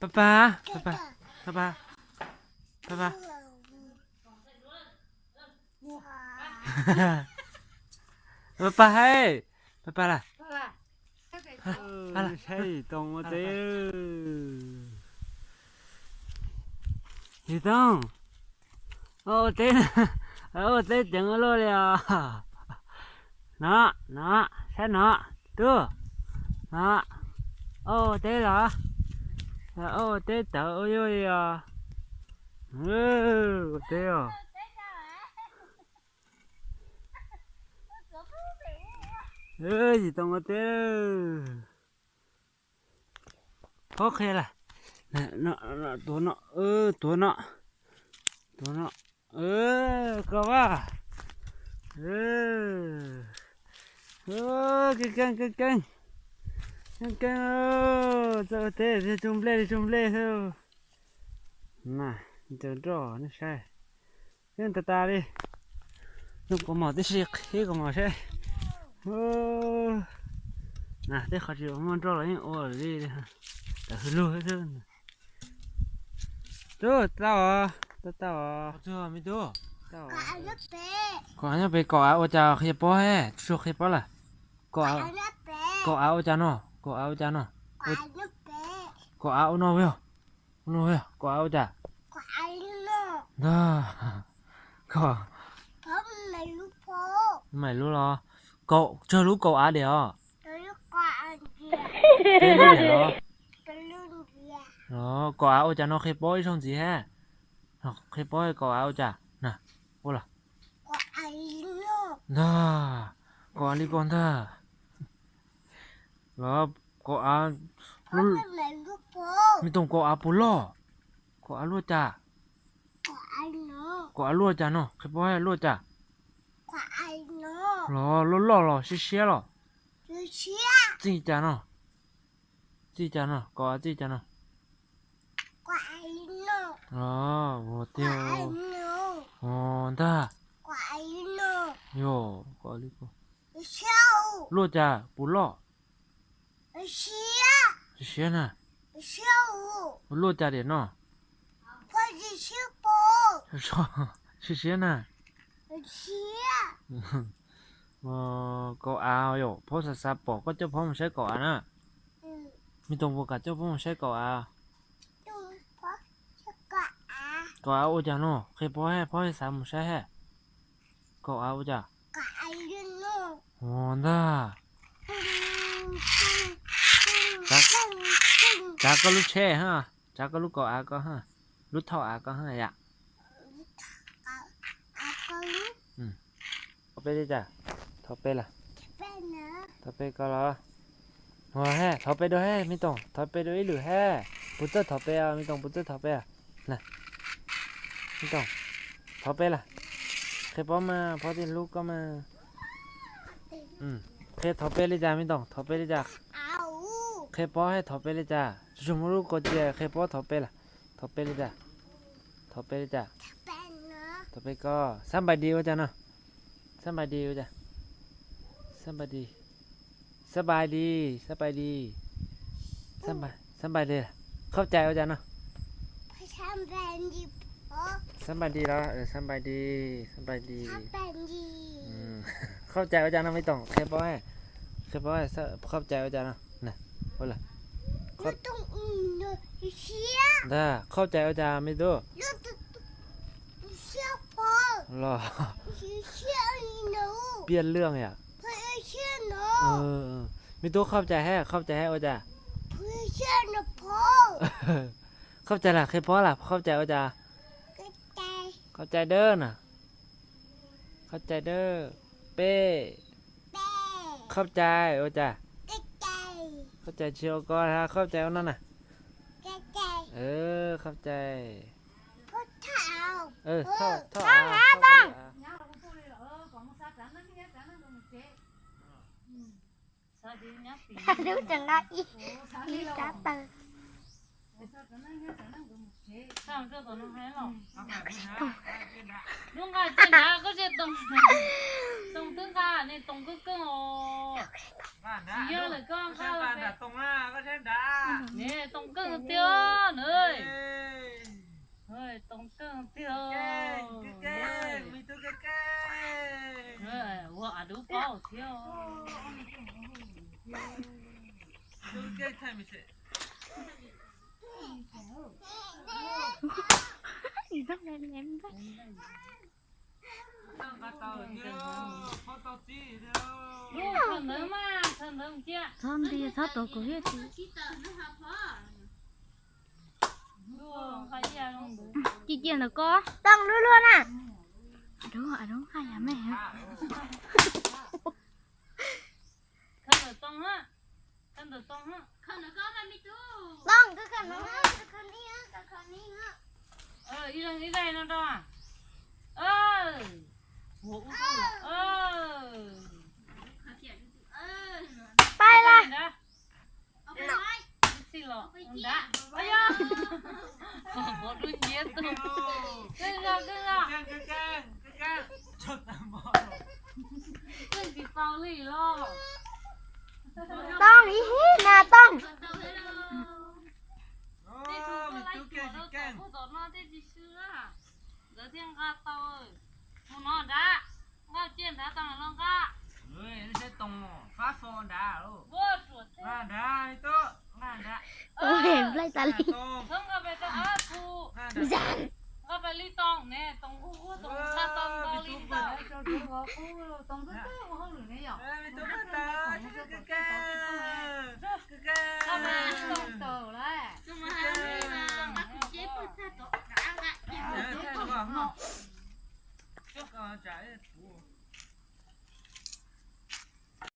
Pab pab, pab pab, pab pab, pab pab. Pab pab hais, pab pab las. Saib Yim Toog ua teb. Yim Toog, ua teb, ua teb ceev ua luaj li os. No, no, saib no, tub, no, ua teb los, ua teb tawv ua luaj li os. Ua teb os. Yim Toog ua teb. Phob qhia lawm. Tuav no, tuav no, tuav no. Koj vaj. Keeb keeb, keeb keeb, keeb keeb. Txawj ua teb, tsuj nplej li tsuj nplej xwb. Na, cov nroj nej saib. Yeej tas tas li. Nug kaus mom tib si, qhib kaus mom saib. Na, tej qhov tsis muaj nroj los yeej ua li, tawm hws lug xwb. Tub, tau os, tau tau os. Me tub, kaum av nyob pem, kaum av ua cas qhia pob he, tsuas qhia pob lawm. Kaum av ua cas no, kaum av ua cas no. Kaum av ua no yog, ua no yog, kaum av ua cas. Ntag, kaum, mam lub los, kaum, tsawg lub kaum av diam os. Peb lub diam los. Kaum av ua cas no qhia pob ib zaug ntxiv he. Qhia pob kaum av ua cas na. Ua los. Ntag, kaum av li ko ntag. Los kaum av, me toog, kaum av puas loj? Kaum av luaj cas? Kaum av luaj cas no, qhia pob luaj cas? Los loj loj los siab siab los? Txij cas no? Txij cas no, kaum av txij cas no? Ua tiag. Ntag. Yog, kaum av li ko. Luaj cas puas loj? Siab na. Luaj cas diam no? Siab siab na. Kaum av yom, phob xav xav pom koj coj phob mus saib kaum av na. Me toog puas kam coj phob mus saib kaum av? Kaum av ua cas no, qhia phob he, phob xav mus saib he. Kaum av ua cas? Ua ntag. Tsav koj lub tsheb ha, tsav koj lub kaum av ko ha, lub thauj av ko ha yam. Thov peb li cas? Thov peb lawm. Thov peb ko los. Ua he, thov peb dua he, me toog, thov peb dua ib lwm he. Puas txawj thov peb os, me toog, puas txawj thov peb os? Me toog, thov peb lawm. Qhia pob mas, pob tij hlub koj mas. Qhia thov peb li cas, me toog, thov peb li cas? Qhia pob he thov peb li cas? Tsuas muab lub kaus cia qhia pob thov peb lawm. Thov peb li cas? Thov peb li cas? Thov peb ko. Xab npais dis ua cas no? Xab npais dis ua cas? Xab npais dis. Xab npais dis, xab npais dis. Xab npais dis. Khaub cai ua cas no? Xab npais dis los, xab npais dis, xab npais dis. Khaub cai ua cas no me toog, qhia pob, qhia pob, khaub cai ua cas no. Ntag, khaub cai ua cas me tub? Los piaj lwj yam. Me tub khaub cai he, khaub cai he ua cas? Khaub cai lam qhia pob lam khaub cai ua cas? Khaub cai dawb na. Khaub cai dawb. Peb. Khaub cai ua cas? Khaub cai tsis ua ko, khaub cai ua no na. Khaub cai. Lub rov nqa ib, ib rab taw. Toog twb nqa ne, Toog kawg kawg os. Tsis yog lawm koj nqa los. Ne, Toog kawg tiag. Too kawg tiag. Kawg kawg, me tub kawg kawg. Ua a dub paub thiab. Tub kawg thaij me se. Txhob nti, txhob tuav kuv thiab tsis. Ci cia ntawm ko, Tooj luaj luaj na. Dub, dub nqaij yam me. Tooj, koj khaws no, koj khaws ni, koj khaws ni. Pais lawm. Tooj, ib hib na Tooj. Ntawd thiaj nqa tau. Mus no nrad, nqa ciaj nrad tau los nqa. Seb Tooj fab fo nrad. Nqa nrad, nqa nrad. Nplaig tas li. Nqa pais rau ab phu. Nqa pais li Tooj ne, Tooj ub ub Tooj nqa tau ntau li ntau. Nqa pais li Tooj tau lawm.